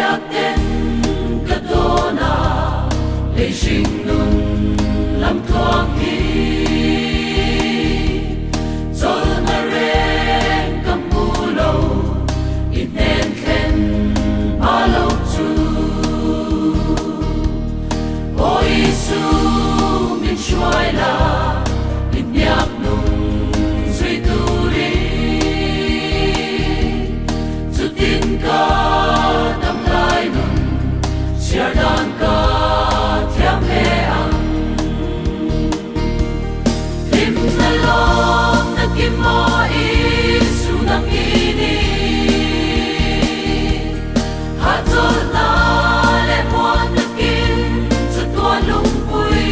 Biakten ka dawn a, lei hring nun lam tluang hi. Chawlhna reng ka hmu lo, i hnen thlen hma lo chu. Aw Isu min hruai la, i hniak nung zui turin. Chutin ka dam lai nun, chhiar dan ka thiam hle ang. Hlimna lawmna kim maw Isu nang i ni. Hahchawlhna leh muanna kim chatuan lungpui.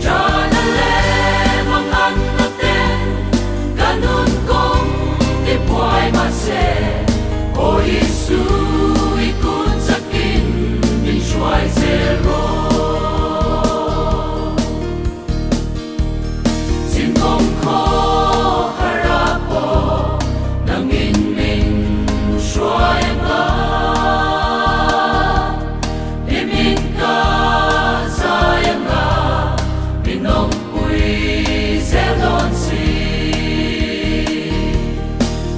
Ṭana leh manganna ten ka nun kawng ti buai mahse, Aw Isu i kut chakin min hruai zel rawh. Chin kawng khaw har ah pawh nangin min hruai ang a, hlimin ka zai ang a, min awmpui zel dawn si.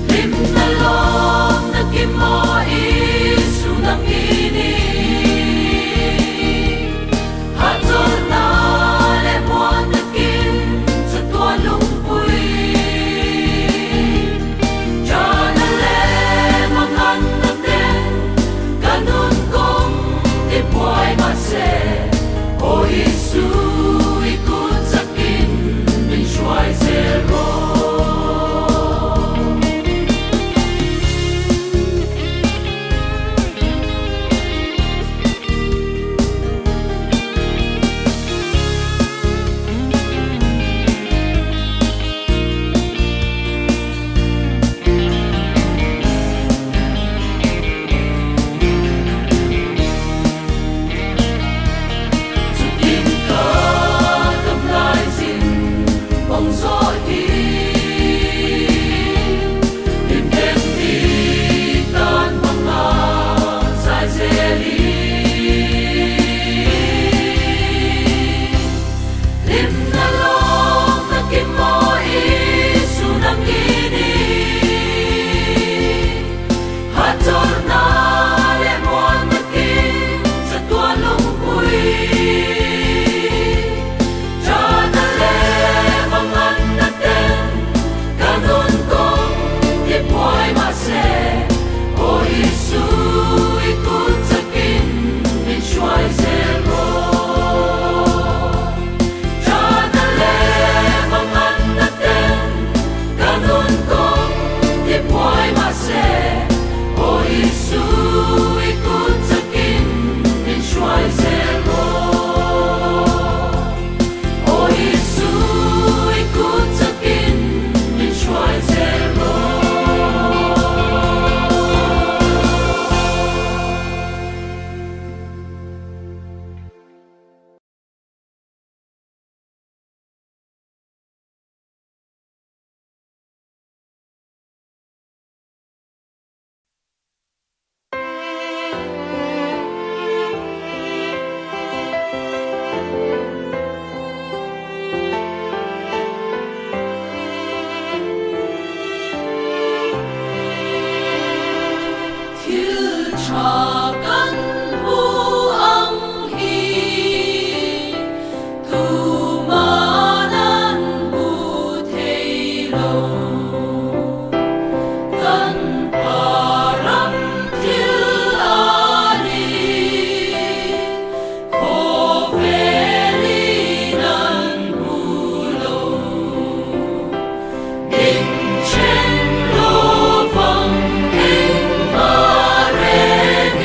Hlimna lawmna kim maw Isu nang i ni. Hahchawlhna leh muanna kim chatuan lungpui. Ṭana leh manganna ten ka nun kawng ti buai mahse, Aw Isu i kut chakin min hruai zel rawh. Chutin ka dam lai zin kawng zawh hi hlimhlem ni tan hmang a zai zel i. Hlimna lawmna kim maw Isu nang i ni. Hahchawlhna leh muanna kim chatuan lungpui. Ṭana leh manganna ten ka nun kawng ti buai mahse, Aw Isu i kut chakin min hruai zel rawh. Ṭana leh manganna ten ka nun kawng ti buai mahse, Aw Isu i kut chakin min hruai zel rawh. Aw Isu i kut chakin min hruai zel rawh. Thil tha kan hmu ang hi tuman an hmu thei lo. Kan pa ram thil a ni, khawvel in an hmu lo. Min chen lovang engmah rengin.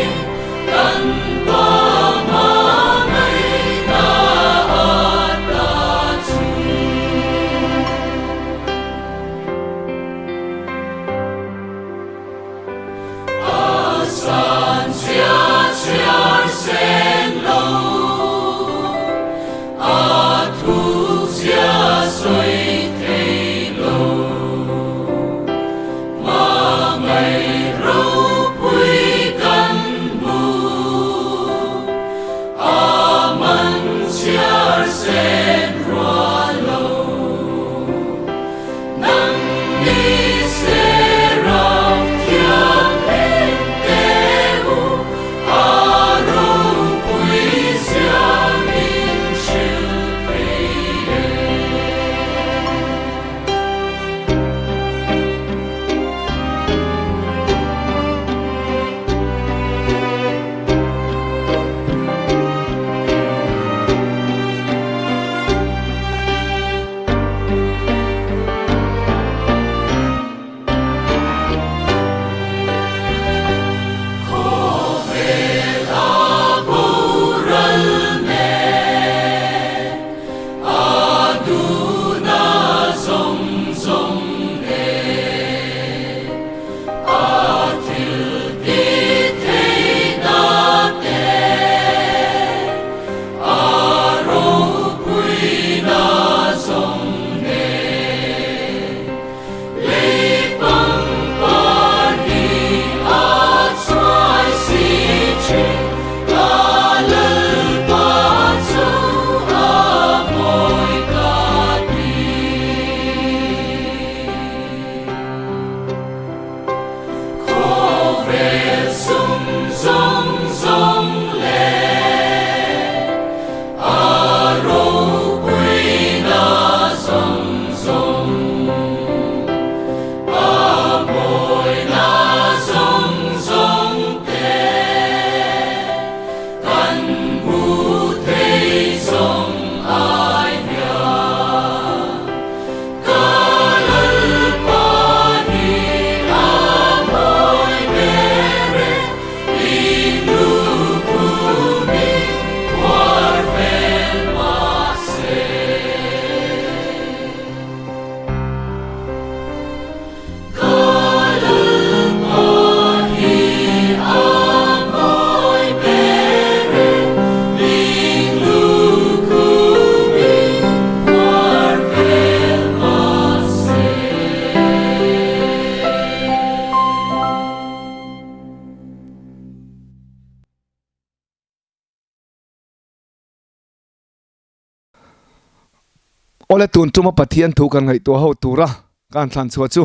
Awle tun tuma Pathian thu kan ngaihtuah ho tura kan thlan chhuah chu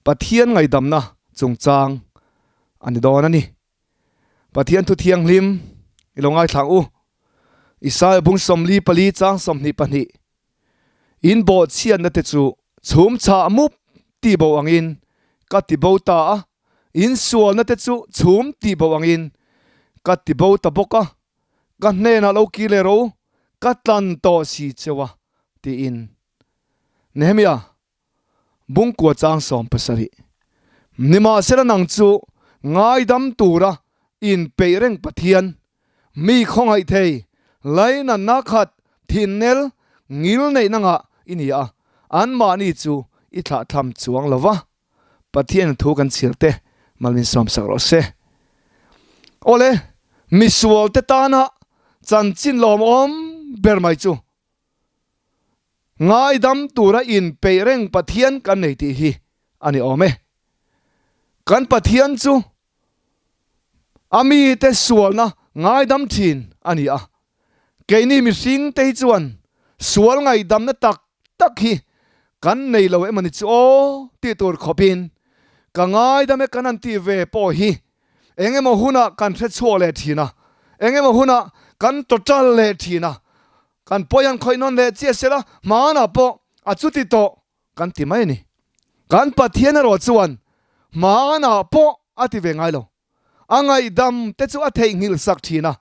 Pathian ngaihdamna chungchang a ni dawn a ni. Pathian thu thianghlim i lo ngaithlang u. Isaiah bung 44 chang 22 In bawhchhiatna te chu chhum chhah mup tih bo angin ka ti bo ta a, in sualna te chu chhum tih bo angin ka ti bo ta bawk a, ka hnenah lo kir leh ro, ka tlan tawh si cheu a, tiin Nehemia bungkua chang 17. Nimahsela nang chu ngaidam tura inpeih reng Pathian, mi khawngaih thei, lainatna khat thinnel ngil neihna ngah i ni a, anmahni chu i thlahthlam chuang lo va. Pathian thu kan chhir te mal min sawmsak rawh se. Awle, misual te tana chanchin lawmawm ber mai chu Ngaidam tura inpeih reng Pathian kan nei tih hi a ni awm e. Kan Pathian chu a mite sualna ngaidam thin a ni a. Keini mihringte hi chuan sual ngaihdamna tak tak hi kan nei lo emaw ni chu aw tih tur khawpin ka ngaidam e kan han tih ve pawh hi eng emaw hunah kan hrechhuak leh thin a, eng emaw hunah kan total leh thin a. Kan pawi an khawih nawn leh chiah sela hmanah pawh a chuti tawh kan ti mai a ni. Kan Pathian erawh chuan hmanah pawh a ti ve ngai lo. A ngaihdam te chu a theihnghilh sak thin a,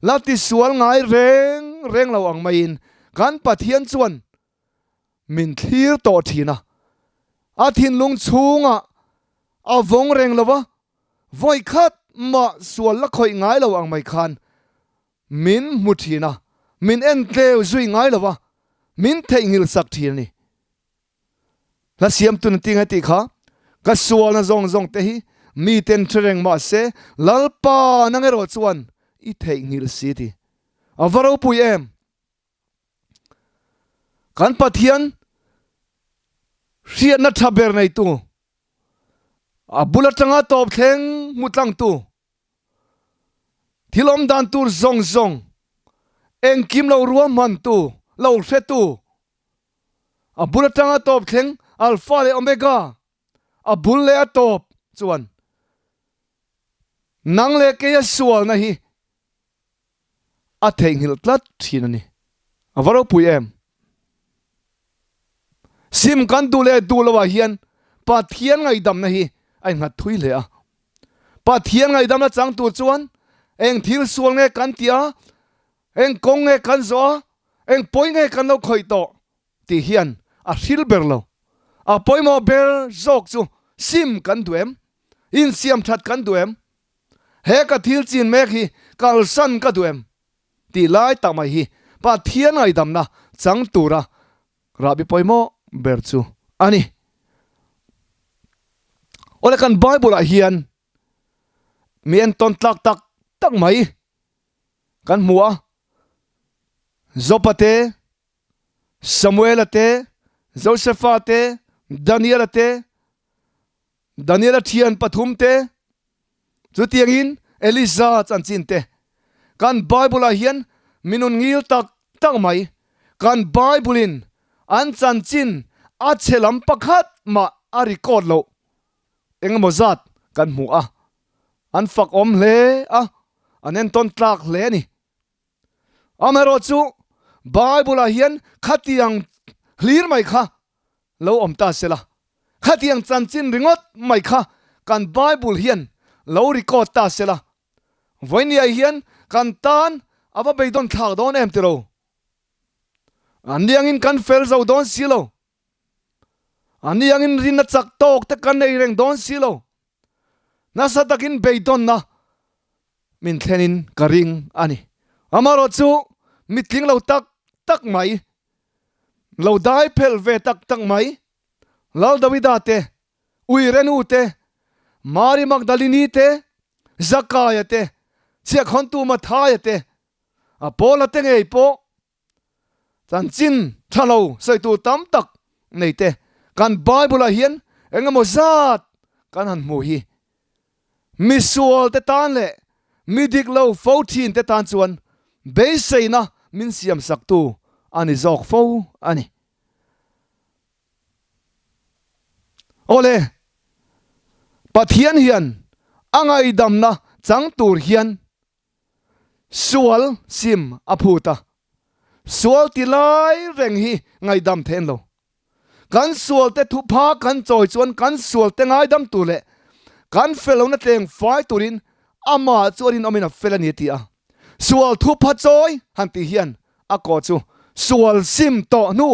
la tisual ngai reng reng lo ang maiin kan Pathian chuan min thlir tawh thin a. A thinlung chhungah a vawng reng lo va, vawikhat mah sual la khawih ngai lo ang mai khan Min hmu thin a, min en tleu zui ngai lo va, min theihnghilh sak thin a ni. Hla siamtu na tinge tih kha, ka sualna zawng zawng te hi mi ten hre reng mah se, Lalpa nang erawh chuan i theihnghilh si ti. A va ropui em! Kan Pathian hriatna tha ber neitu, a bul atanga tawp thleng hmu tlangtu, Thil awm dan tur zawng zawng, engkim lo ruahmantu, lo hretu, a bul atanga tawp thleng Alpha leh Omega, a bul leh a tawp chuan nang leh keia sualna hi a theihnghilh tlat thin a ni. A va ropui em? Sim kan duh leh duh loah hian Pathian ngaihdamna hi a innghat thui hle a. Pathian ngaihdamna chang tur chuan eng thil sual nge kan tih a, eng kawng nge kan zawh a, eng pawi nge kan lo khawih tawh tih hian a hril ber lo. A pawimawh ber zawk chu sim kan duh em? Insiam that kan duh em? He ka thil chin mek hi kalsan ka duh em? Tih lai tak mai hi Pathian ngaihdamna chang tura rahbi pawimawh ber chu a ni. Awle kan Bible ah hian mi entawn tlak tak tak mai kan hmu a, Jopa te, Samuela te, Josefa te, Daniela te, Daniela thian pathum te, chutiangin Elisa chanchin te. Kan Bible ah hian minun ngil tak tak mai. Kan Bible in an chanchin a chhe lam pakhat mah a record loh engemaw zat kan hmu a. An fak awm hle a, an entawn tlak hle a ni. Amaherawh chu Bible ah hian khatiang hlir mai kha lo awm ta sela, khatiang chanchin ringawt mai kha kan Bible hian lo record ta sela, vawinia hian kan tan a va beidawn thlak dawn em tiro? Aniangin kan fel zo dawn si lo. Aniangin rinna chak tawk te kan nei reng dawn si lo. Nasa takin beidawnna min thlenin ka ring a ni. Amaherawh chu mitling lo tak tak mai, lo dai phelh ve tak tak mai, Lal Dawida te, Uirenu te, Mari Magdalini te, Zakaia te, Chhiahkhawntu Mathaia te, a Paula te ngei pawh Chanchin tha lo sawi tur tam tak nei te kan Bible ah hian eng emaw zat kan han hmu hi. Misual te tan leh mi dik lo fo thin te tan chuan beiseina min siam sak tu a ni zawk fo a ni. Awle, Pathian hian a ngaihdamna chang tur hian sual sim a phut a, sual ti lai reng hi ngaihdam theih an lo. Kan sualte thupha kan chawi chuan kan sualte ngaidam tur leh kan fel lohna tleng fai turin amah chu a rinawmin a fel a ni a ti a. Sual thupha chawi han tih hian a kaw chu sual sim tawh hnu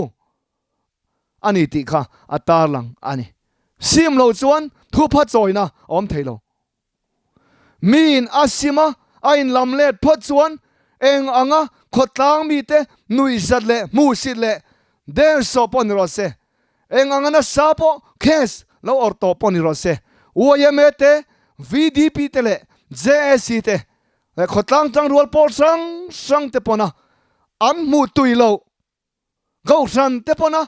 a ni tih kha a tarlang a ni. Sim lo chuan thupha chawina a awm thei lo. Miin a sim a, a inlam let phawt chuan eng anga khawtlang mite nuihzat leh hmuhsit leh dersawh pawh ni rawh se, eng anga nasa pawh case lo awrh tawh pawh ni rawh se, yma te, VDP te leh JAC te leh khawtlang tangrual pawl hrang hrang te pawna an hmuh tui loh Kohhran te pawna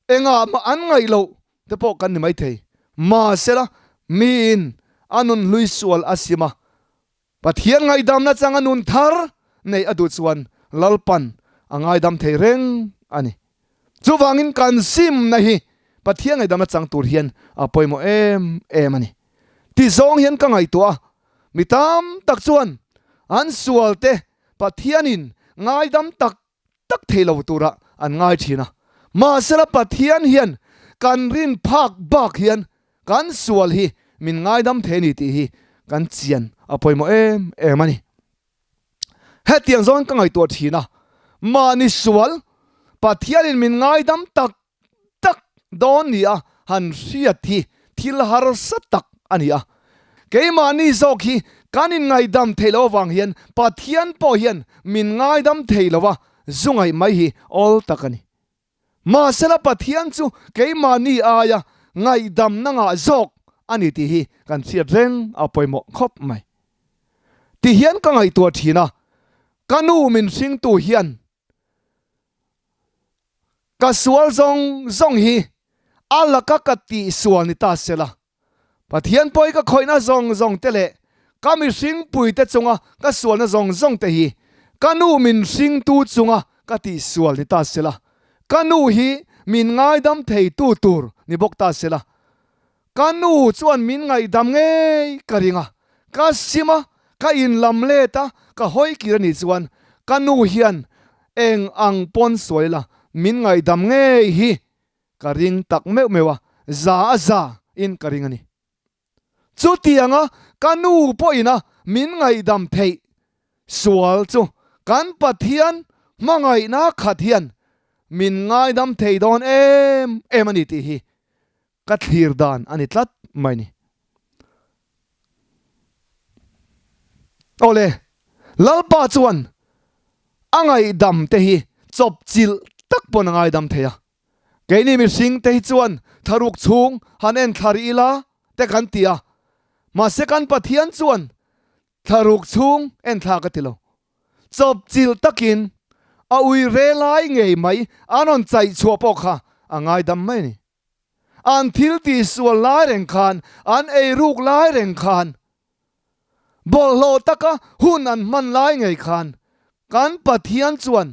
engah mah an ngaih loh te pawh kan ni maithei. Mahsela, miin a nun hlui sual a sim a, Pathian ngaihdamna changa nun thar neih a duh chuan Lalpan a ngaidam thei reng a ni. Chuvangin kan simna hi Pathian ngaihdamna chang tur hian a pawimawh em em a ni. Ti zawng hian ka ngaihtuah a, mi tam tak chuan an sualte Pathianin ngaidam tak tak thei lo turah an ngai thin a. Mahsela Pathian hian kan rin phak bak hian kan sual hi min ngaidam thei a ni tih hi kan chian a pawimawh em em a ni. Hetiang zawngin ka ngaihtuah thin a, mahni sual Pathianin min ngaidam tak tak dawn nia han hriat hi thil harsa tak a ni a. Keimahni zawk hi kan inngaidam theih loh avang hian Pathian pawh hian min ngaidam thei lo a, zu ngaih mai hi awl tak a ni. Mahsela Pathian chu keimahni aia ngaihdamna ngah zawk a ni tih hi kan hriat reng a pawimawh khawp mai. Tihian ka ngaihtuah thin a, ka nu min hringtu hian Ka sual zawng zawng hi a laka ka tih sual ni ta se la, Pathian pawi ka khawihna zawng zawng te leh ka mihring puite chunga ka sualna zawng zawng te hi ka nu min hringtu chunga ka tih sual ni ta se la, ka nu hi min ngaidam theitu tur ni bawk ta se la, Ka nu chuan min ngaihdam ngei ka ring a, ka sim a, ka inlam let a, ka hawi kir a nih chuan ka nu hian eng ang pawn sawi la min ngaihdam ngei hi ka ring tak meuh meuh a, za a za in ka ring a ni. Chutianga ka nu pawhin a min ngaihdam theih sual chu kan Pathian hmangaihna khat hian min ngaidam thei dawn em em a ni tih hi Ka thlir dan a ni tlat mai ni. Awle, Lalpa chuan a ngaihdam te hi chawp chilh tak pawn a ngaidam thei a. Keini mihring te hi chuan tharuk chhung han en thla rih ila te kan ti a, mahse kan Pathian chuan thlaruk chhung en thla ka ti lo. Chawp chilh takin a ui re lai ngei mai an rawn chaih chhuah pawh kha a ngaidam mai a ni. An thil tih sual lai reng khan, an ei ruk lai reng khan, bawlhhlawh taka hun an hman lai ngei khan kan Pathian chuan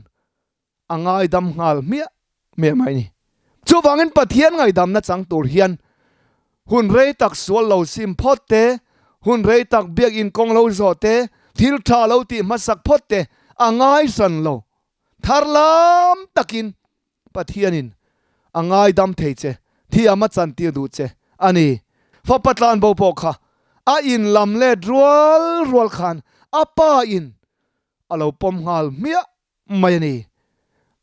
a ngaidam nghal hmiah hmiah mai a ni. Chuvangin Pathian ngaidamna chang tur hian hun rei tak sual lo sim phawt te, hun rei tak biakinn kawng lo zawh te, thil tha lo tih hmasak phawt te a ngai hran lo. Thar lam takin Pathianin a ngaidam thei che, thiam a chantir duh che a ni. Fapa tlanbo pawh kha a inlam let rual rual khan a pa in a lo pawm nghal hmiah mai a ni.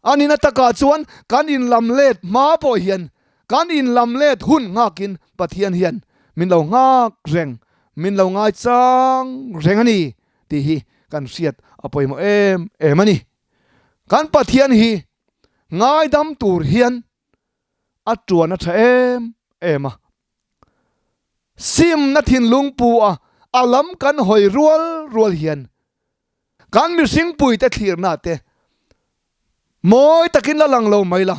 A nihna takah chuan kan inlam let hma pawh hian kan inlam let hun nghakin Pathian hian min lo nghak reng, min lo ngaichang reng a ni tih hi kan hriat a pawimawh em em a ni. Kan Pathian hi ngaidam tur hian a tuan a tha em em a. Simna thinlung pu a a lam kan hawi rual rual hian kan mihring puite thlirna te mawi takin la lang lo mai la.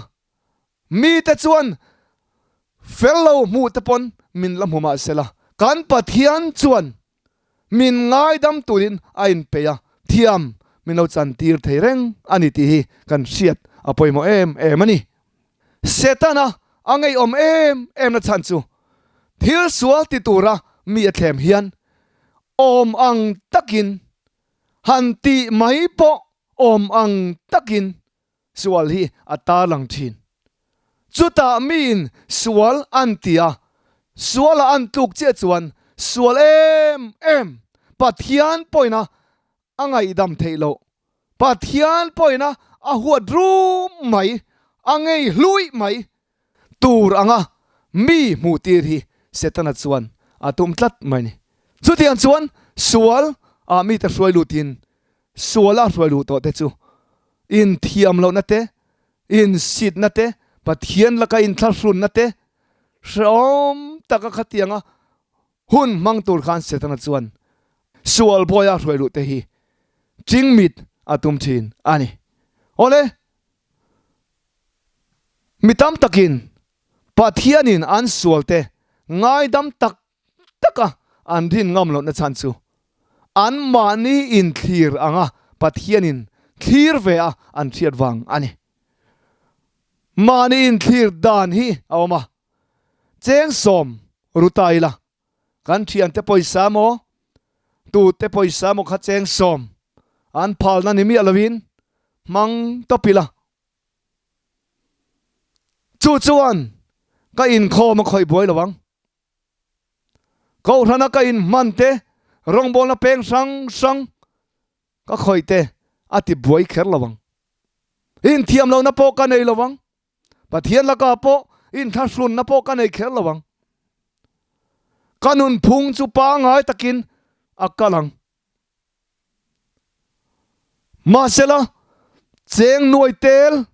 Mite chuan fel lo hmuh te pawn min la hmu mahsela kan Pathian chuan min ngaidam turin a inpeih a, thiam min lo chantir thei reng a ni tih hi kan hriat a pawimawh em em a ni. Setana. a ngeiawm em em na chhan chu thil sual ti tura mi a thlem hian awm ang takin han tih mai pawh awm ang takin sual hi a tarlang thin. Chutah miin sual an ti a, suala an tluk chiah chuan sual em em Pathian pawhin a a ngaihdam theih loh. Pathian pawhin a a huat rum mai, a ngei hluih mai tur anga mi hmuh tir hi Setana chuan a tum tlat mai ni. Chutiang chuan sual ah mite hruai lutin sual a hruai luh tawh te chu inthiam lohna te, insitna te, Pathian laka inthlahrunna te hrehawm taka khatianga Hun hmang tur khan Setana chuan sual bawia hruai luh te hi chingmit a tum thin a ni. Awle, mi tam takin Pathianin an sual te ngaidam tak taka an rin ngam lohna chhan chu anmahni inthlir anga Pathianin thlir ve a an hriat vang a ni. Mahni inthlir dan hi a awm a, Cheng sawm ru ta ila, kan thiante pawisa maw, tute pawisa maw kha cheng sawm an phalna ni miah lovin hmang tawp ila. Chu chuan ka inkhawm a khawih buai lo ang. Kohhrana ka inhman te, rawngbawlna peng hrang hrang ka khawih te a ti buai kher lo ang. Inthiam lohna pawh ka nei lo ang. Pathian lakah pawh inthlahrunna pawh ka nei kher lo ang. Ka nunphung chu pangngai takin a kal ang. Mahsela, cheng nuai tel,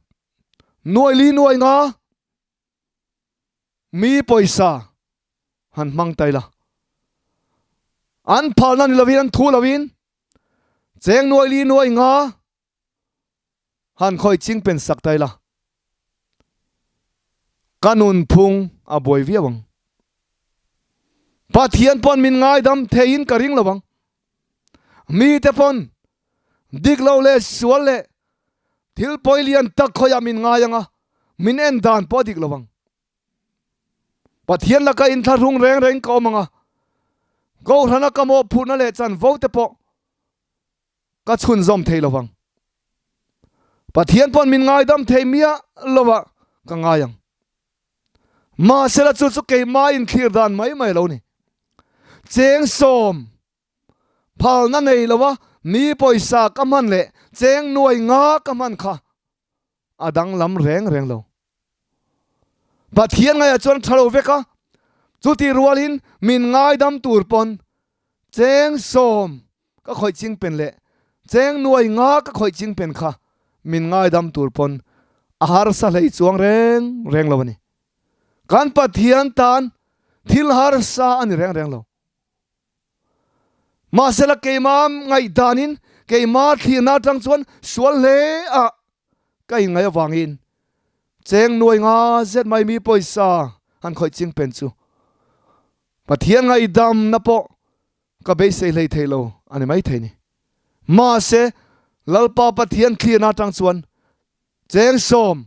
nuai li nuai nga, mi pawisa han hmang ta ila. An phalna ni lovin, an thu lovin, cheng nuai li nuai nga, Han khawi ching pen sak ta ila, ka nunphung a buai viau ang. Pathian pawn min ngaidam theiin ka ring lo ang. Mite pawn dik lo leh sual leh thil pawi lian tak khawiah min ngai ang a, min en dan pawh a dik lo ang. Pathian laka inthlahrung reng reng ka awm ang a, Kohhrana ka mawhphurhna leh chanvo te pawh Ka chhunzawm thei lo vang. Pathian pawn min ngaidam thei miah lo a ka ngai ang. Mahsela chu chu keimah inthlir dan mai mai lo ni. Cheng sawm phalna nei lo a mi pawisa ka hman leh cheng nuai nga ka hman kha a danglam reng reng lo. Pathian ngaiah chuan tha lo vek a, chutih rualin min ngaidam tur pawn cheng sawm ka khawih ching pen leh cheng nuai nga ka khawih ching pen kha min ngaidam tur pawn a harsa hlei chuang reng reng lo a ni. Kan Pathian tan thil harsa a ni reng reng lo. Mahsela keimah ngaihdanin keimah thlirna atang chuan sual hle a ka inngaih avangin cheng nuai nga zet mai mi pawisa han khawih ching pen chu Pathian ngaihdamna pawh ka beisei hlei thei lo a ni maithei ni. Mahse Lalpa Pathian thlirna atang chuan cheng sawm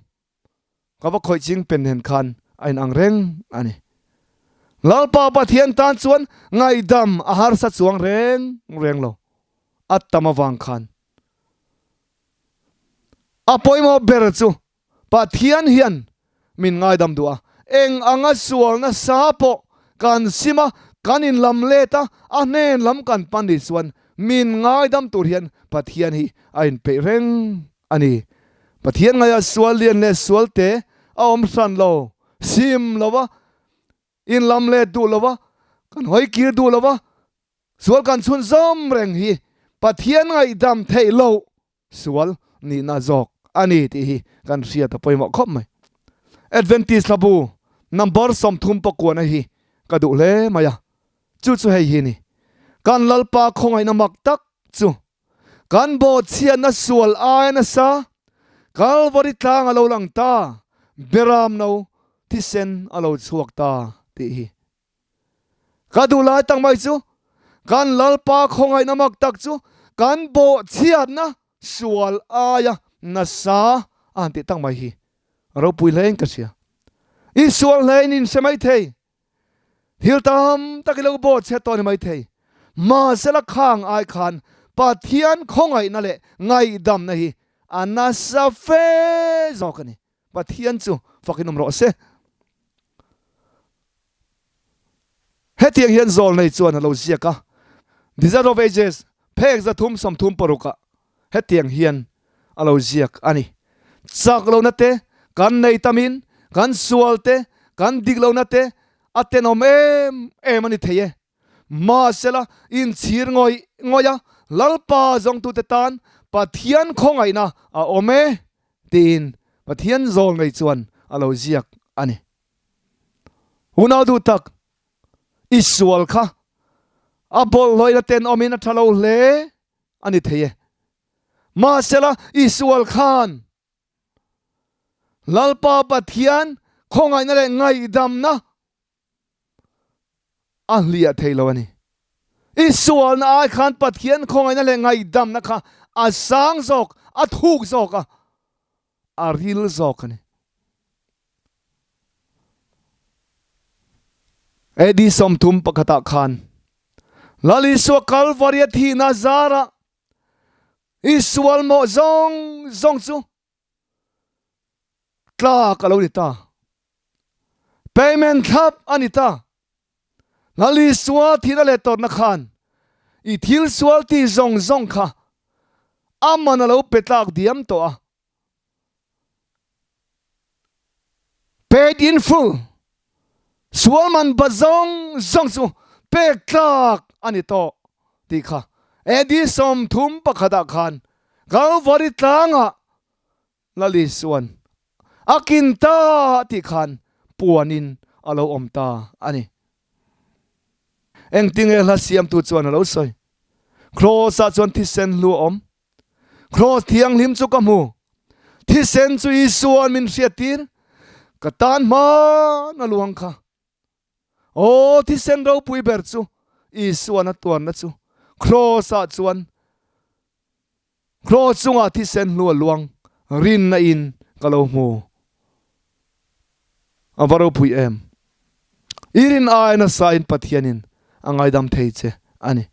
Ka va khawih ching pen hen khan a inang reng a ni. Lalpa Pathian tan chuan ngaihdam a harsa chuang reng reng lo. A tam avang khan a pawimawh ber chu Pathian hian min ngaidam duh a, eng anga sual nasa pawh kan sim a, kan inlam let a, a hnen lam kan pan nih chuan min ngaidam tur hian Pathian hi a inpeih reng a ni. Pathian ngaia sual lian leh sual te a awm hran lo, sim lo va, inlam let duh lo va, kan hawi kir duh lo va, sual kan chhun zawm reng hi Pathian ngaihdam theih loh sual nihna zawk a ni tih hi kan hriat a pawimawh khawp mai. Adventist hlabu number 30 pakuana hi ka duh hle mai a, chu chu hei hi ni, Kan Lalpa khawngaihna mak tak chu Kan bawhchhiatna sual ai nasa, Kalvari tlang a lo lang ta, Beram no thisen a lo chhuak ta tih hi. Ka duh lai tak mai chu, kan Lalpa khawngaihna mak tak chu kan bawhchhiatna sual aia nasa a han tih tak mai hi ropui hlein ka hria. I sual hle in inhre mai thei. Thil tam tak i lo bawh chhe tawh ni mai thei. Mahsela khang ai khan Pathian khawngaihna leh ngaihdamna hi a nasa fe zawk a ni. Pathian chu fakin awm rawh se. Hetiang hian zawlnei chuan a lo ziak a, Desert of Ages, phek 336 ah hetiang hian a lo ziak a ni. Chak lohna te kan nei tamin kan sual te, kan dik lohna te a tenawm em em a ni thei e. Mahsela inchhir ngawih ngawih a, Lalpa zawngtute tan Pathian khawngaihna a awm e tiin Pathian zawlnei chuan a lo ziak a ni. Unau duh tak, i sual kha a bawlhhlawina tenawmin a tha lo hle a ni thei e. Mahsela i sual khan Lalpa Pathian khawngaihna leh ngaihdamna a hliah thei lo a ni. I sualna ai khan Pathian khawngaihna leh ngaihdamna kha a sang zawk, a thuk zawk a, a ril zawk a ni. AD 31 ah khan Lal Isua Kalvaria thihna zarah i sual mawh zawng zawng chu tlak a lo ni ta. Payment thlap a ni ta. Lal Isua thihna leh tawrhna khan i thil sual tih zawng zawng kha a man a lo pe tlak diam tawh a. Paid in full, sual man bat zawng zawng chu pek tlak a ni tawh tih kha AD 31 ah khan Kalvari tlangah Lal Isuan a kin ta tih khan puanin a lo awm ta a ni. Engtinge hla siamtu chuan a lo sawi? Kraws-ah chuan thisen hlu a awm. Kraws thianghlim chu ka hmu. Thisen chu Isua'n min hriattir, ka tan hman a luang kha. Aw, thisen ropui ber chu Isua'n a tuarna chu Kraws-ah chuan Kraws chungah thisen hlu a luang rinna in ka lo hmu. A va ropui em! I rin aia nasa in Pathianin a ngaidam thei che a ni.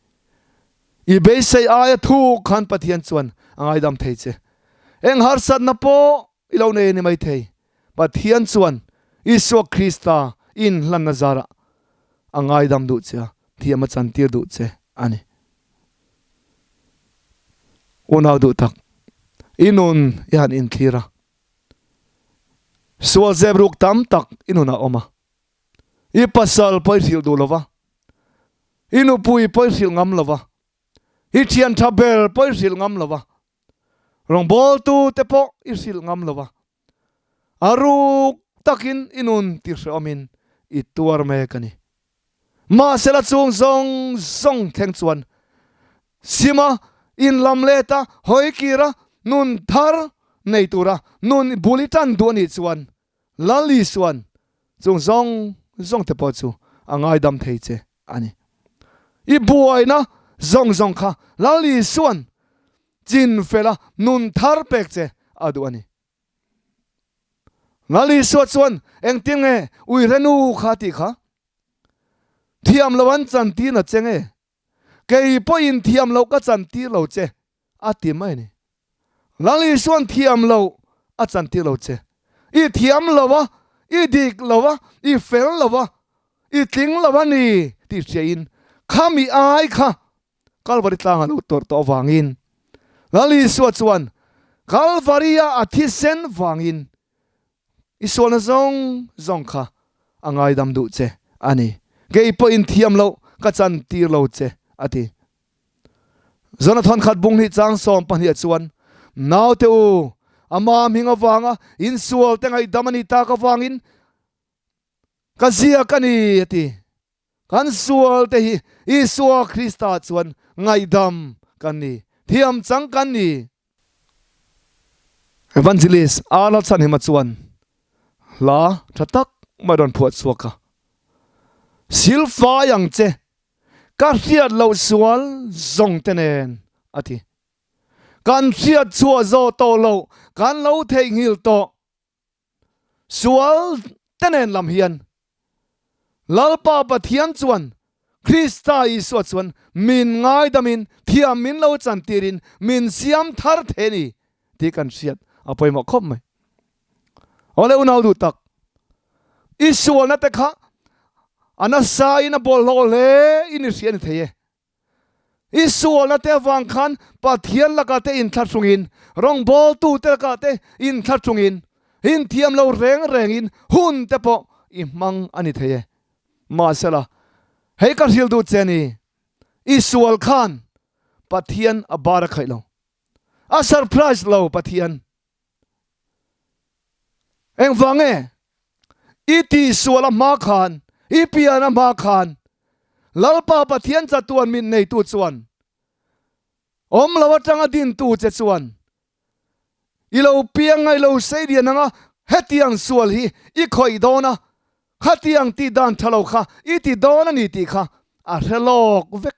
I beisei aia thuk khan Pathian chuan a ngaidam thei che. Eng harsatna pawh i lo nei a ni maithei. Pathian chuan Isua Krista inhlanna zarah a ngaidam duh che a, thiam a chantir duh che a ni. Unau duh tak, i nun i han inthlir a. Sual zep ruk tam tak i nunah a awm a. I pasal pawh i hrilh duh lo va, i nupui pawh i hrilh ngam lo va, i thian tha ber pawh i hrilh ngam lo va, rawngbawltu te pawh i hrilh ngam lo va, a ruk takin i nun ti hrehawmin i tuar mek a ni. Mahsela chung zawng zawng thleng chuan Sima inlam let a, hawi kir a, nun thar nei tura nun bul i tan duh a nih chuan Lal Isuan chung zawng zawng te pawh chu a ngaidam thei che a ni. I buaina zawng zawng kha Lal Isuan chin fel a, nun thar pek che a duh a ni. Lal Isua chuan engtin nge uirenu kha tih kha thiam lo an chantir na che nge? Kei pawhin thiam lo ka chantir lo che a ti mai a ni. Lal Isuan thiam lo a chantir lo che. I thiam lo a, i dik lo a, i fel lo a, i tling lo a ni tih hriain khami ai kha Kalvari tlanga lo tawrh tawh avangin Lal Isua chuan Kalvaria a thisen vangin i sualna zawng zawng kha a ngaidam duh che a ni. Kei pawhin thiam loh ka chantir lo che a ti. Jonathan khat bung hnih chang 12 ah chuan, Naute u, ama hming avanga insual te ngaihdam a nih tak avangin ka ziak a ni a ti. Kan sual te hi Isua Krista chuan ngaihdam kan ni, thiam chang kan ni. Evangelist Arnold Chhanhima chuan hla tha tak mai rawn phuah chhuak a, Silfai ang che, ka hriat loh sual zawng te nen, a ti. Kan hriat chhuah zawh tawh loh, kan lo theihnghilh tawh. Sual. te nen lam hian Lalpa Pathian chuan Krista Isua chuan min ngaidamin thiam min lo chantirin min siam thar thei a ni tih kan hriat a pawimawh khawp mai. Awle unau duh tak, i sualna te kha a nasa in a bawlhhlawh hle in i hria a ni thei e. I sualna te avang khan Pathian lakah te inthlahrungin, rawngbawltute lakah te inthlahrungin, inthiam lo reng rengin hun te pawh i hmang a ni thei e. Mahsela, hei ka hrilh duh che ni, i sual khan Pathian a bar a khaih lo. A surprise lo Pathian. Engvang nge? I tihsual a hma khan, i pian a hma khan, Lalpa Pathian chatuan min neitu chuan, awm lo atanga dintu che chuan, i lo piang ngai lo sei lian anga hetiang sual hi i khawih dawn a, khatiang tih dan tha lo kha i ti dawn a ni tih kha a hre lawk vek.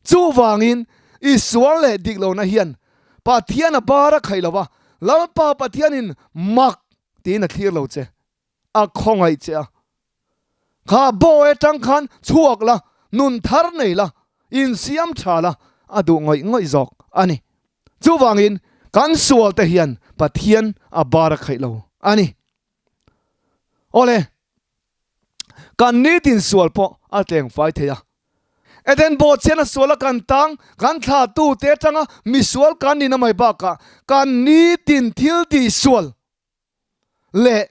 Chuvangin, i sual leh dik lohna hian Pathian a bar a khaih lo va, Lalpa Pathianin mak tiin a thlir lo che, a khawngaih che a. Kha bawi atang khan chhuak la, nun thar nei la, insiam tha la, a duh ngawih ngawih zawk a ni. Chuvangin, kan sualte hian Pathian a bar a khaih lo a ni. Awle, kan nitin sual pawh a tleng fai thei a. Eden bawhchhian a sual a kan tang, kan thla tu te atanga misual kan nihna mai bakah kan nitin thil tih sual leh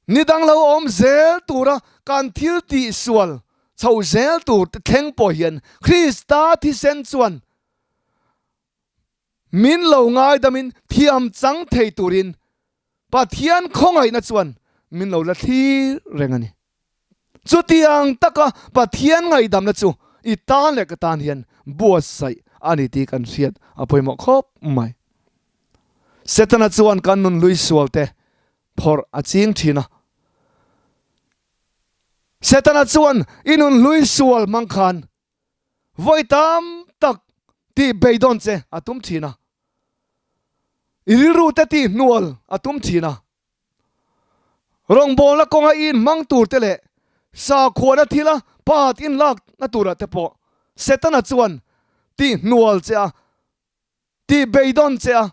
ni dang lo awm zel tura kan thil tih sual chho zel tur te thleng pawh hian Krista thisen chuan Min lo ngaidamin thiam chang thei turin Pathian khawngaihna chuan min lo la thlir reng a ni. Chutiang taka Pathian ngaihdamna chu i tan leh ka tan hian buatsaih a ni tih kan hriat a pawimawh khawp mai. Setana chuan kan nun hlui sualte phawrh a ching thin a. Setana chuan i nun hlui sual hmang khan Vawi tam tak tih beidawn che a tum thin a, i rilru te tih hnual a tum thin a. Rawngbawlna kawnga i inhmang tur te leh sakhuana thila part inlakna turah te pawh Setana chuan tih hnual che a, tih beidawn che a.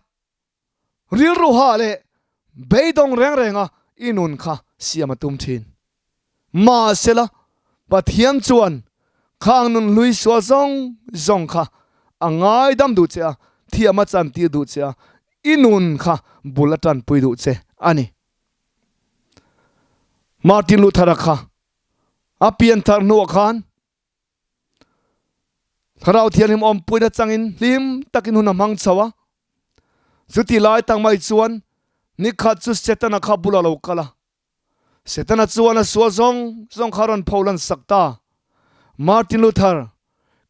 Rilru hah leh beidawng reng renga i nun kha siam a tum thin. Mahsela, Pathian chuan khang nun hlui sual zawng zawng kha a ngaidam duh che a, thiam a chantir duh che a, i nun kha bul a tanpui duh che a ni. Martin Luther-a kha a pianthar hnuah khan Thlarau Thianghlim awmpuina changin hlim takin hun a hmang chho a. Chuti lai tak mai chuan nikhat chu Setana kha bulah lo kal a. Setana chuan a sual zawng zawng kha a rawn pho lan sak ta. Martin Luther,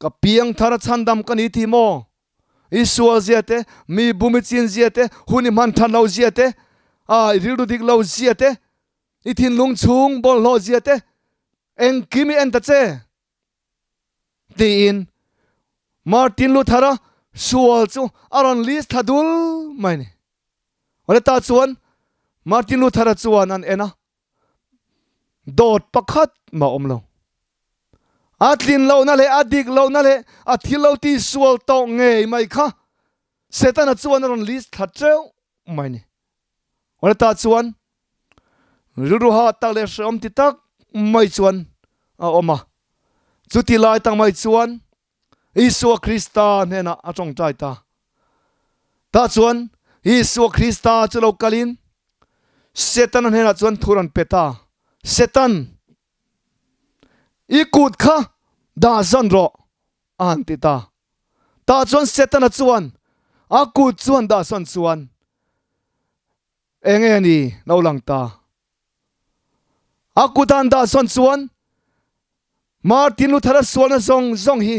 ka piang thar a chhandam ka ni ti maw? I sual zia te, mi bum i chin zia te, hun i hman than lo zia te, a i rilru dik lo zia te, i thinlung chhung bawlhhlawh zia te, Engkim i en ta che? tiin Martin Luther-a sual chu a rawn list thla dul mai a ni. Awle chuan Martin Luther-a chuan an en a, dawt pakhat mah awm lo. A tlin lohna leh a dik lohna leh a thil lo ti sual tawh ngei mai kha Setana chuan a rawn list thla teuh mai a ni. Awle tah chuan rilru ha tak leh hrehawm ti tak mai chuan a awm a. Chuti lai tak mai chuan Isua Krista hnenah a tawngtai ta. Tah chuan Isua Krista chu lo kalin Setana hnenah chuan thu rawn pe ta, Setan, i kut kha dah zawn rawh, a han ti ta. Tah chuan Setana chuan a kut chuan dah sawn chuan eng nge ni lo lang ta. A kut an dah sawn chuan Martin Luther-a sualna zawng zawng hi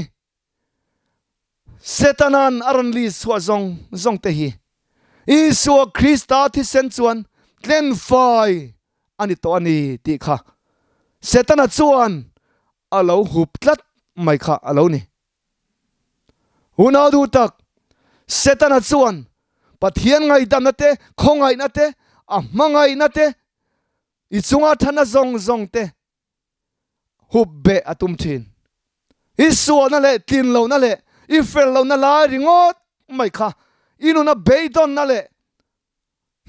Setana'n a rawn li chhuah zawng zawng te hi Isua Krista thisen chuan tlenfai a ni tawh a ni tih kha Setana chuan a lo hup tlat mai kha a lo ni. Unau duh tak, Setana chuan Pathian ngaihdamna te, khawngaihna te, a hmangaihna te. I chunga thana zawng zawng te hup beh a tum thin. I sualna leh tlin lohna leh i fel lohna lai ringawt mai kha i nuna beidawnna leh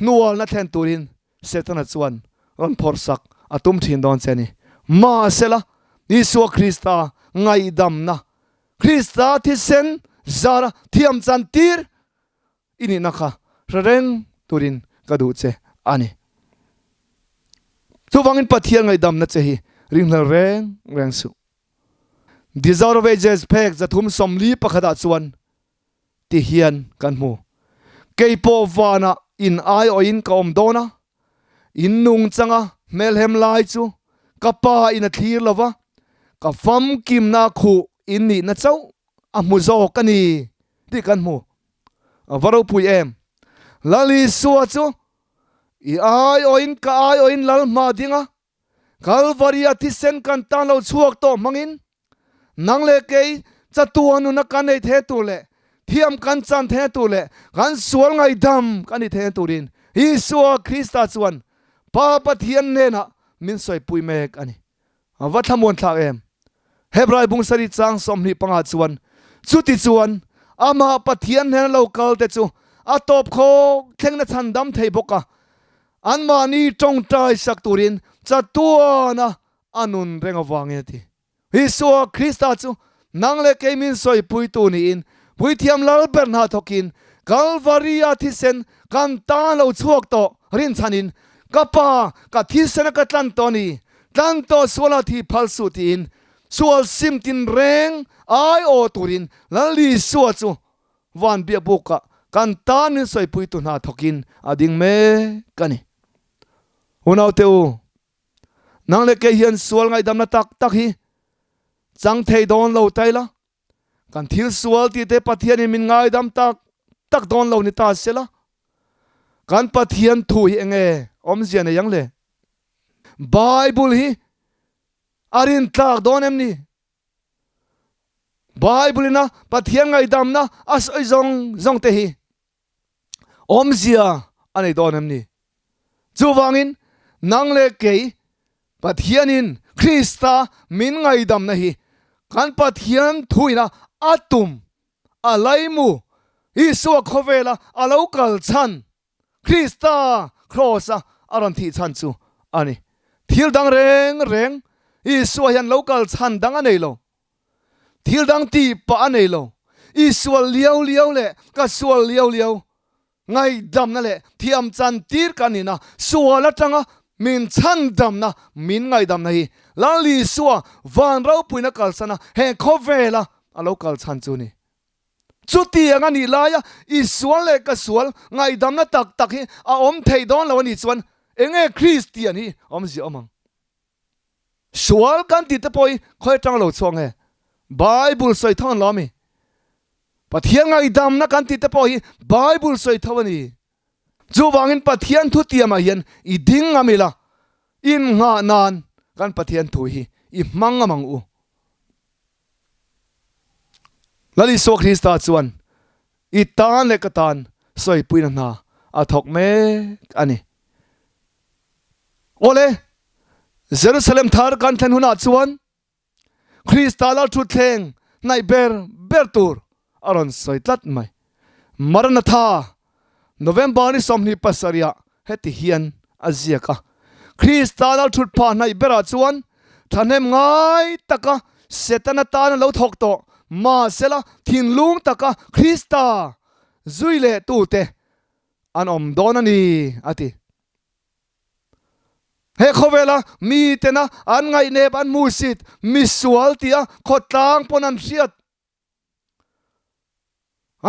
hnualna thlen turin Setana chuan rawn phawrh sak a tum thin dawn che a ni. Mahsela, Isua Krista ngaihdamna, Krista thisen zara thiam chan tir i nihna kha hre reng turin ka duh che a ni. Chuvangin Pathian ngaihdamna che hi ringhlel reng reng suh. Desire of Ages phek 341 ah chuan ti hian kan hmu. Kei pawh vanah in aiawhin ka awm dawn a, in nungchanga hmelhem lai chu ka pa in a thlir lo va, ka famkimna khuh in nihna chauh a hmu zawk a ni tih kan hmu. A va ropui em! Lal Isua chu i aiawhin ka aiawhin lal hma ding a, Kalvaria thisen kan tan lo chhuak tawh hmangin nang leh kei chatuan nuna kan nei thei tur leh thiam kan chan thei tur leh kan sual ngaihdam kan ni thei turin Isua Krista chuan Pa Pathian hnenah min sawipui mek a ni. A va thlamuan thlak em! Hebrai bung sarih chang 25 chuan chuti chuan amah Pathian hnena lo kal te chu a tawp khawk thlengna chhandam thei bawk a, Anmahni tawngtai sak turin chatuana a nun reng avangin a ti. Isua Krista chu nang leh kei min sawipuitu niin Puithiam Lalber hna thawkin Kalvaria thisen kan tan lo chhuak tawh rinchhanin Ka Pa, ka thisena ka tlan tawh a ni, tlan tawh suala thi phal suh tiin sual sim tinreng aiawh turin Lal Isua chu Van biakbukah kan tan min sawipuitu hna thawkin a ding mek a ni. Unaute u, nang leh kei hian sual ngaihdamna tak tak hi chang thei dawn lo ta ila, kan thil sual tihte Pathianin min ngaidam tak tak dawn lo ni ta sela, kan Pathian thu hi enge awmzia nei ang le? Bible hi a rintlak dawn em ni? Bible ina Pathian ngaihdamna a sawi zawng zawng te hi awmzia a nei dawn em ni? Chuvangin nang leh kei Pathianin Krista min ngaihdamna hi kan Pathian thuina a tum a laimu Isua khawvela a lo kal chhan Krista kraws-a a rawn thih chhan chu a ni. Thil dang reng reng Isua hian lo kal chhan dang a nei lo. Thil dang tih pah a nei lo. I sual liau liau leh ka sual liau liau ngaihdamna leh thiam chan tir ka nihna sual atanga min chhandamna, min ngaihdamna hi Lal Isua van ropuina kalsana he khawvela a lo kal chhan chu a ni. Chutiang a nih laia i sual leh ka sual ngaihdamna tak tak hi a awm thei dawn lo a nih chuan enge Kristian hi awmzia awm ang? Sual kan tih te pawh hi khawi atang lo chhuak nge? Bible sawi tho an lo ami? Pathian ngaihdamna kan tih te pawh hi Bible sawi tho a ni. Chuvangin Pathian thutiamah hian i ding ngam ila, innghah nan kan Pathian thu hi i hmang ngam ang u. Lal Isua Krista chuan i tan leh ka tan sawipuina hna a thawk mek a ni. Awle, Jerusalem thar kan thlen hunah chuan Krista Lalthutthleng hnaih ber ber tur a rawn sawi tlat mai. Maranatha, November ni 27 ah heti hian a ziak a, Krista Lalthutphah hnaih berah chuan thahnem ngai taka Setana tan a lo thawk tawh, mahsela thinlung taka Krista zui leh tute an awm dawn a ni, a ti. He khawvela mi tena an ngaihnep an hmuhsit misual tia khawtlang pawn an hriat.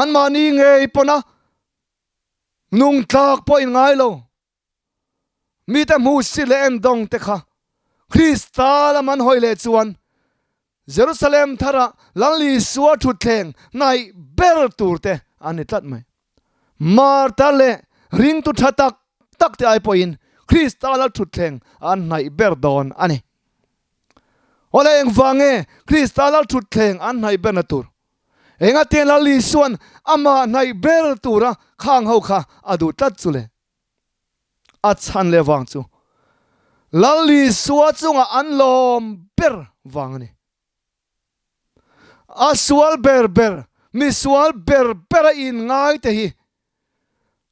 Anmahni ngei pawna nungtlak pawh in ngai lo. Mite hmuhsit leh endawng te kha Krista lam an hawi leh chuan Jerusalem tharah Lal Isua thutthleng hnaih ber tur te an ni tlat mai. Martha leh ringtu tha tak tak te ai pawhin Krista lal thutthleng an hnaih ber dawn a ni. Awle engvang nge Krista lal thutthleng an hnaih berna tur? Engatiang Lal Isua'n amah hnaih ber tura khang ho kha a duh tlat chu le? A chhan leh vang chu. Lal Isua chungah an lawm ber vang a ni. A sual ber ber, mi sual ber bera inngai te hi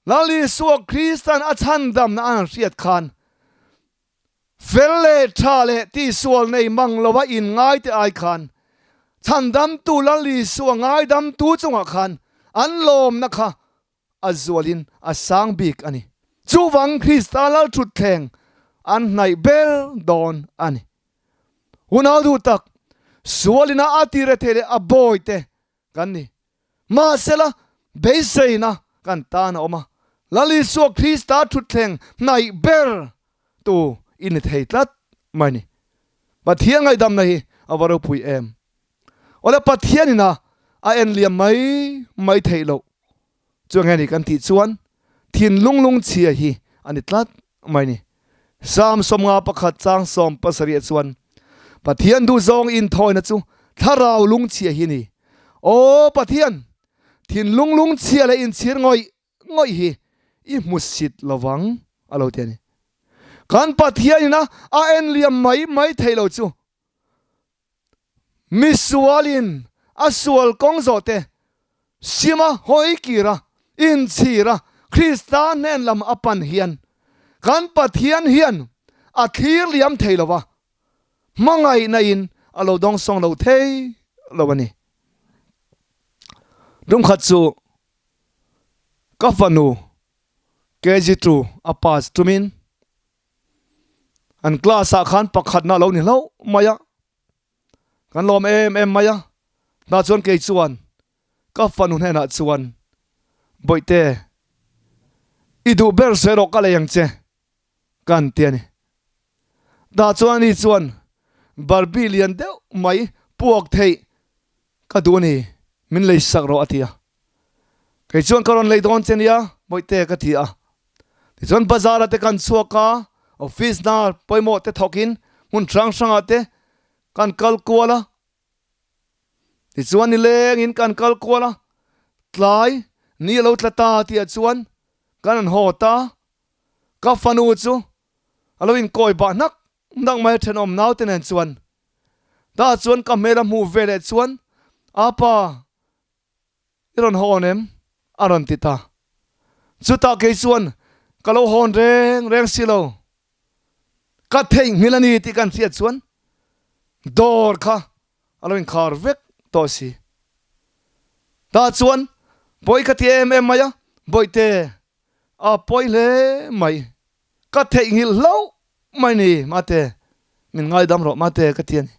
Lal Isua Kristan a chhandamna an hriat khan fel leh tha leh tihsual nei mang lova inngai te ai khan chhandamtu Lal Isua ngaidamtu chungah khan an lawmna kha a zualin a sang bik a ni. Chuvang Krista Lalthutthleng an hnaih ber dawn a ni. Unau duh tak, sualina a tire thei leh a bawi te kan ni. Mahsela, beiseina kan tan a awm a, Lal Isua Krista thutthleng hnaih ber tu i ni thei tlat mai ni. Pathian ngaihdamna hi a va ropui em! Awle Pathianin a a en liam mai mai theih loh chu enge ni kan tih chuan thinlung lungchhia hi a ni tlat mai ni. Psalm 51 chang 70 chuan Pathian duhzawng inthawina chu thlarau lungchhia hi ni. Aw Pathian, thinlung lungchhia leh inchhir ngawih ngawih hi i hmusit lovang a lo ti a ni. Kan Pathianin a a en liam mai mai theih loh chu Misualin a sual kawng zawh te, sima hawi kir a, inchhir a, Krista hnen lam a pan hian kan Pathian hian a thlir liam thei lo va, hmangaihna in a lo dawngsawng lo thei lo a ni. Tumkhat chu ka fanu KG2 a pass tumin An class ah khan pakhatna a lo ni hlauh mai a, kan lawm em em mai a, tah chuan kei chuan ka fanu hnenah chuan Bawihte i duh ber sawi rawh ka lei ang che ka han ti a ni. Tah chuan ani chuan Barbie lian deuh mai puak theih ka duh a ni, min lei sak rawh a ti a. Kei chuan ka rawn lei dawn che nia Bawihte ka ti a. Tichuan bazar ah te kan chhuak a, office hna pawimawh te thawk in hmun hrang hrang ah te kan kal kual a. Tichuan nileng in kan kal kual a, tlai ni a lo tla ta tih ah chuan kan han haw ta. Ka fanu chu a lo inkawi bah hnak hnak mai a thenawm naute nen chuan. Tah chuan ka hmel a hmuh ve leh chuan, Apa, I rawn hawn em? a rawn ti ta. Chutah kei chuan ka lo hawn reng reng si lo. Ka theihnghilh a ni tih kan hriat chuan dawr kha a lo inkhar vek tawh si. Tah chuan pawi ka ti em em mai a, Bawihte, a pawi hle mai. Ka theihnghilh hlauh mai ni mate, min ngaidam rawh mate ka ti a ni.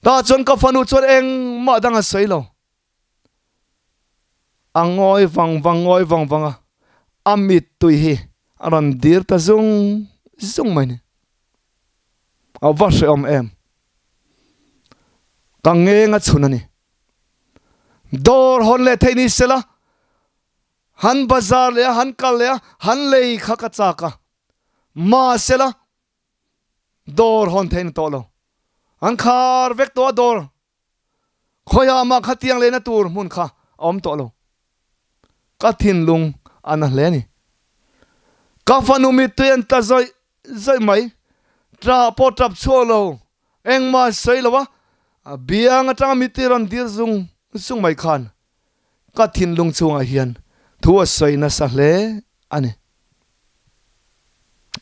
Tah chuan ka fanu chuan engmah dang a sawi lo. A ngawi vang vang ngawi vang vang a, a mittui hi a rawn dir ta zung zung mai ni. A va hrehawm em. Ka ngeng a chhun a ni. Dawr hawn leh theih ni sela, Han bazar leh a, han kal leh a, han lei kha ka chak a. Mahsela, dawr hawn theih na tawh lo. An khar vek tawh a dawr. Khawiah mah khatiang lehna tur hmun kha a awm tawh lo. Ka thinlung a na hle a ni. Ka fanu mittui an tla zawih zawih mai. Tah pawh tap chhuak lo, engmah sawi lo a, a biang atanga mittui rawn dir zung zung mai khan Ka thinlung chungah hian thu a sawi nasa hle a ni.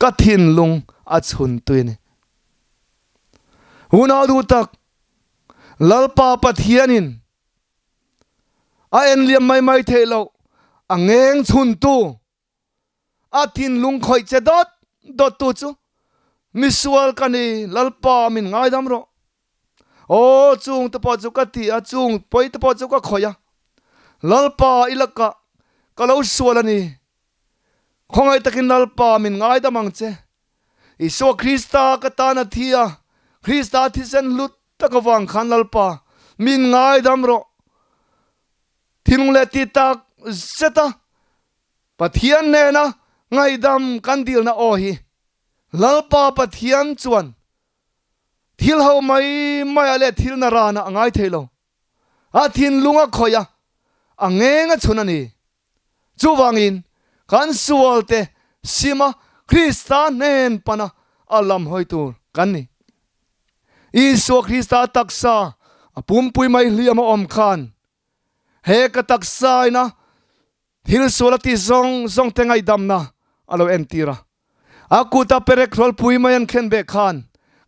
Ka thinlung a chhun tui a ni. Unau duh tak, Lalpa Pathianin a enliam mai mai theih loh, a ngeng chhuntu, a thinlung khawih che dawt dawt tu chu misual ka ni, Lalpa min ngaidam rawh. Aw chung te pawh chu ka ti a, chung pawi te pawh chu ka khawih a, Lalpa i lakah ka lo sual a ni. Khawngaih takin Lalpa min ngaidam ang che. Isua Krista ka tan a thi a, Krista thisen hlut tak avang khan Lalpa min ngaidam rawh. Thinlung leh ti tak zet a Pathian nena ngaihdam kan dilna aw hi Lalpa Pathian chuan thil ho mai maiah leh thil na ranah a ngai thei lo. A thinlung a khawih a, a ngeng a chhun a ni. Chuvangin kan sualte sima Krista hnen pana a lam hawi tur kan ni. Isua Krista taksa a pumpui mai hliam a awm khan he ka taksa ina thil sual a tih zawng zawng te ngaihdamna a lo entir a. A kuta perek hrawlpui mai an thlen beh khan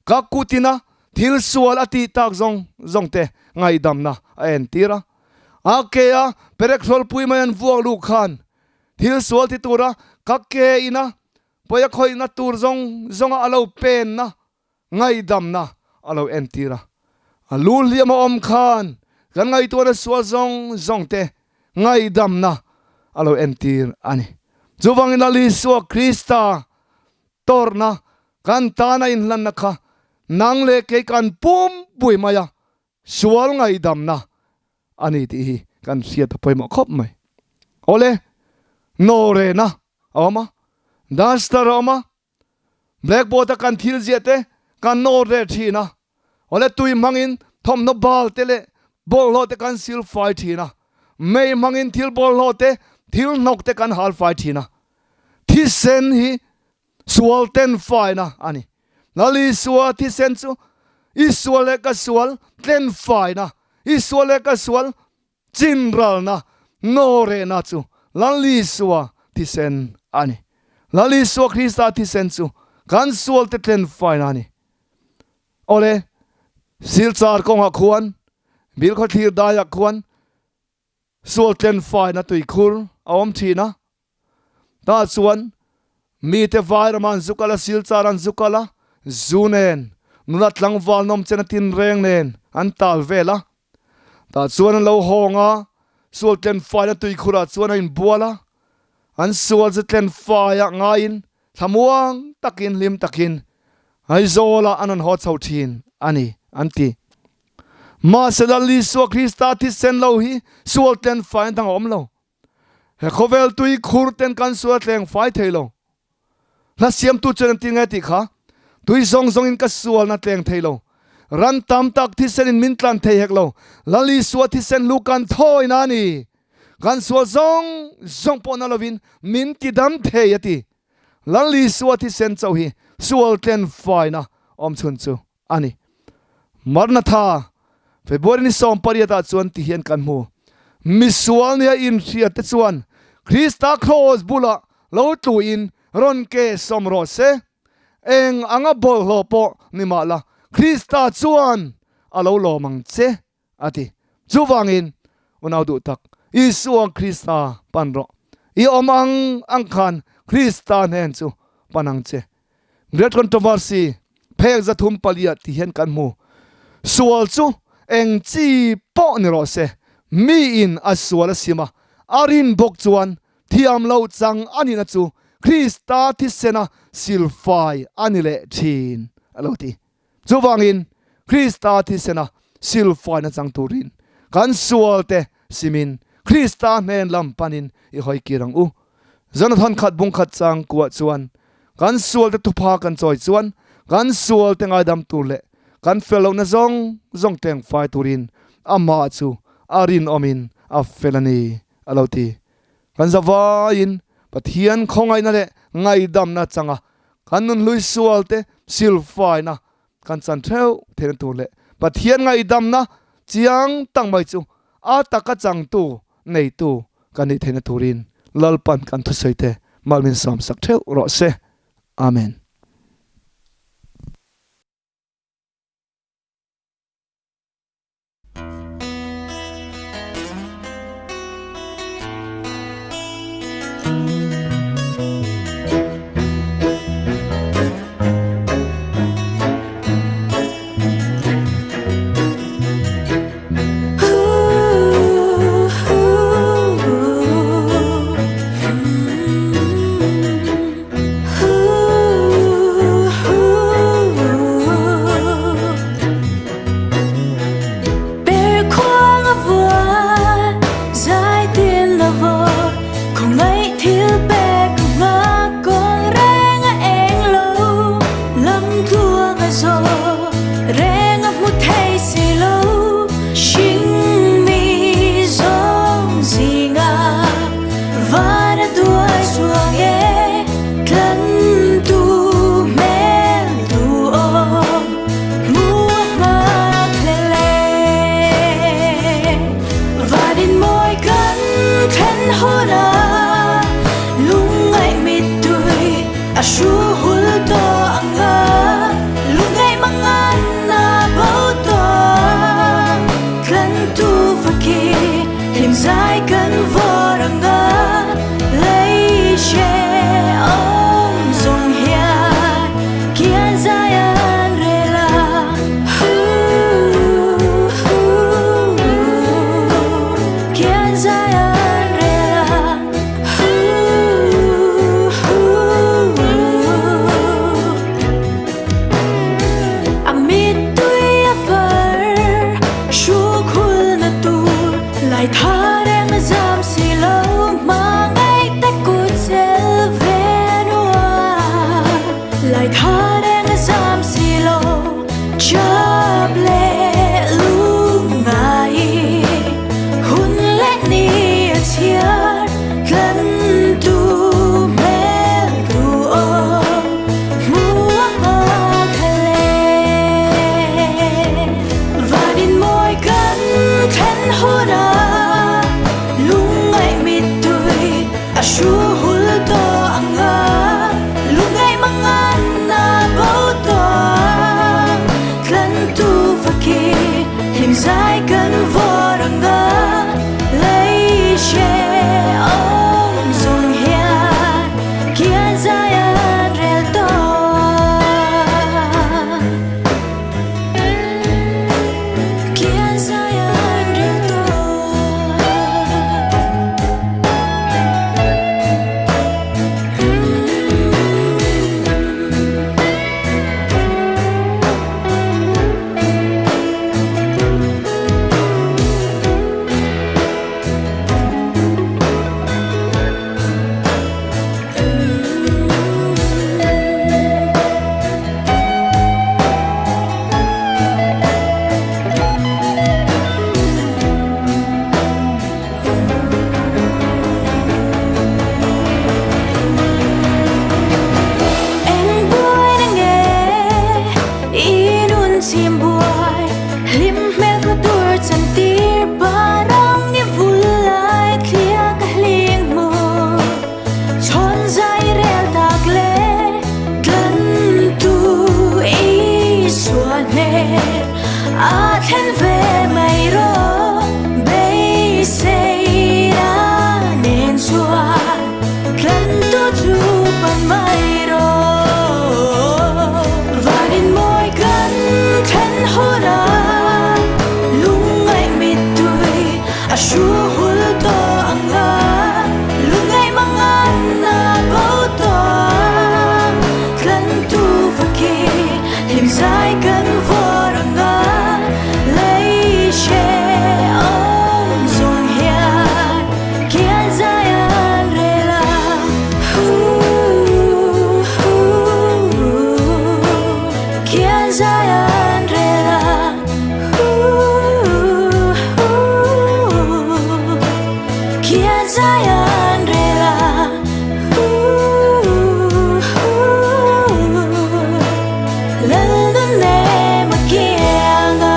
ka kutina thil sual a tih tak zawng zawng te ngaihdamna a entir a. A ke a perek hrawlpui mai an vuak luh khan thil sual ti tura ka ke ina pawi a khawihna tur zawng zawnga a lo penna ngaihdamna a lo entir a. A lu hliam a awm khan kan ngaihtuahna sual zawng zawng te ngaihdamna a lo entir a ni. Chuvangin Lal Isua Krista tawrhna kan tana inhlanna kha nang leh kei kan pumpui mai a, sual ngaihdamna a ni tih hi kan hriat a pawimawh khawp mai. Awle, nawrena a awm a, duster a awm a, Blackboard a kan thil ziah te kan nawr leh thin a, awle tui hmangin thawmhnaw bal te leh bawlhhlawh te kan sil fai thin a, mei hmangin thil bawlhhlawh te thil hnawk te kan hal fai thin a. Thisen hi sual ten faina a ni. Lal Isua thisen chu i sual leh ka sual tlen faina, i sual leh ka sual Chinralna nawrehna chu Lal Isua thisen a ni. Lal Isua Krista thisen chu kan sualte tlen faina a ni. Awle, Silchar kawngah khuan, Bilkhawthlir daiah khuan sual tlen faina tuikhur a awm thin a. Tah chuan mite vairama an zu kal a, Silchar an zu kal a, zu nen, nula tlangval nawmchen a tinreng nen an tal vel a. Tah chuan an lo hawng a, sual tlen faina tuikhurah chuan a inbual a, an sual chu tlen faiah ngaiin thlamuang takin hlim takin Aizawlah an rawn haw chho thin a ni, an ti. Mahse Lal Isua Krista thisen lo hi sual tlen faina dang a awm lo. He khawvel tuikhur ten kan sual tleng fai thei lo. Hla siamtu chuan an ti nge tih kha, Tui zawng zawngin ka sualna tleng thei lo. Ran tam tak thisen in min tlan thei hek lo. Lal Isua thisen lu kan thawina a ni. Kan sual zawng zawng pawh na lovin min tidam thei a ti. Lal Isua thisen chauh hi sual tlen faina awmchhun chu a ni. Maranatha, February ni 18 ah chuan ti hian kan hmu. Misual nia inhria te chuan Krista kraws bulah lo tluin rawn ke sawm rawh se. Eng anga bawlhhlawh pawh ni mah la, Krista chuan a lo lawm ang che, a ti. Chuvangin, unau duh tak, Isua Krista pan rawh. I awm ang ang khan Krista hnen chu pan ang che. Great Controversy, phek 304 ti hian kan hmu. Sual chu eng chi pawh ni rawh se, miin a sual a sim a, a rin bawk chuan thiam loh chang a nihna chu Krista thisena silfai a ni leh thin, a lo ti. Chuvangin, Krista thisena silfaina chang turin kan sualte simin Krista hnen lam panin i hawi kir ang u. Jonathan khat bung khat chang kuah chuan kan sualte thupha kan chawi chuan kan sualte ngaidam tur leh kan fel lohna zawng zawng tleng fai turin amah chu a rinawmin a fel a ni, a lo ti. Kan zavaiin Pathian khawngaihna leh ngaidamna changa kan nunhlui sualte silfaina kan chan theuh theihna tur leh Pathian ngaihdamna chiang tak mai chu a taka changtu neitu kan nih theihna turin Lalpan kan thusawite malmin sawmsak theuh rawh se. Amen. thlen hunah lungngaih mittui a hru hul tawh ang a, lungngaih mangan a bo tawh ang. Tlantu faki hlim zai kan vawr ang a, lei hrehawm zawng hian kian zai an rel a. Kian zai an rel a. A mittui a far hruk hulna tur lai thar em a zam si lo hmangaih te kut chel ve nuam lai thar em a zam si lo chap leh lungngai hun leh ni a chhiar tlan tu hmel tu awm hmuh a nghak hle. Vanin mawi kan thlen hunah lungngaih mittui a hru hul tawh ang a, lungngaih mangan a bo tawh ang. Tlantu faki hlim zai kan vawr ang a, lei hrehawm zawng hian kian zai an rel tawh. Kian zai an rel tawh. Eng buaina nge i nun chim buai hlim hmel kha tur chan tir parang i vul lai thlia ka hling hmu chhawn zai rel tak le tlan tu i suah hnek a thlen ve mai rawh beisei a nen chuan tlan tu chu pan mai rawh. Vanin mawi kan thlen hunah lungngaih mittui a hru hul tawh ang a, lungngaih mangan a bo tawh ang. Tlantu faki hlim zai kan vawr ang a, lei hrehawm zawng hian kian zai an rel a. Kian zai an rel a. Kian zai an rel a. Lalnu nem a kiang a.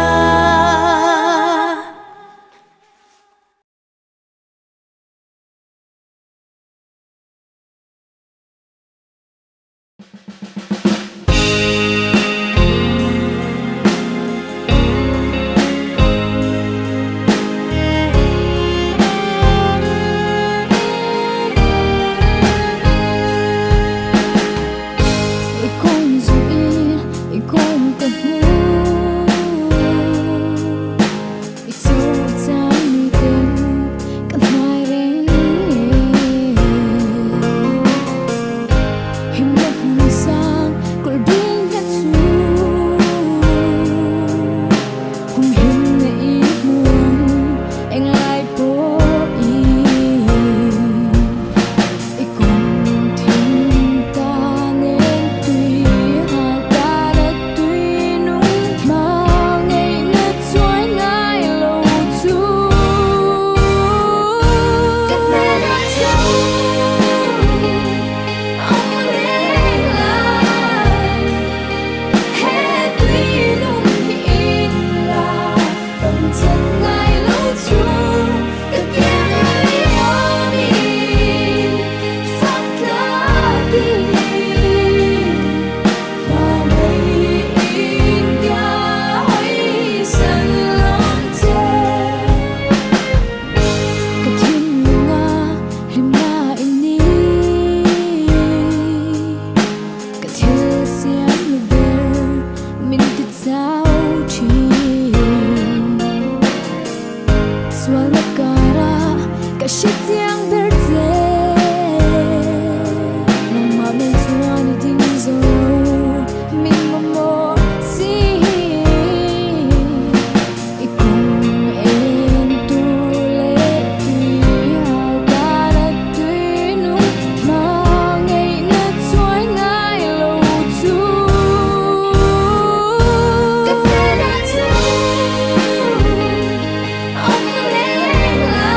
Kara ka hre chiang ber che. Nangmah mai chuan i ding zo lo, min mamawh si. I kawng en tur leh tui hal kana tui nung hmangaihna chuai ngai lo chu. Ka hnenah chu awm reng la.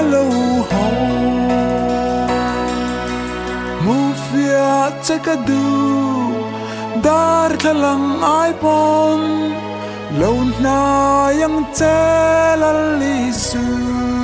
ka lo haw. Hmuhfiah che ka duh darthlalang ai pawn lo hnai ang che Lal Isu.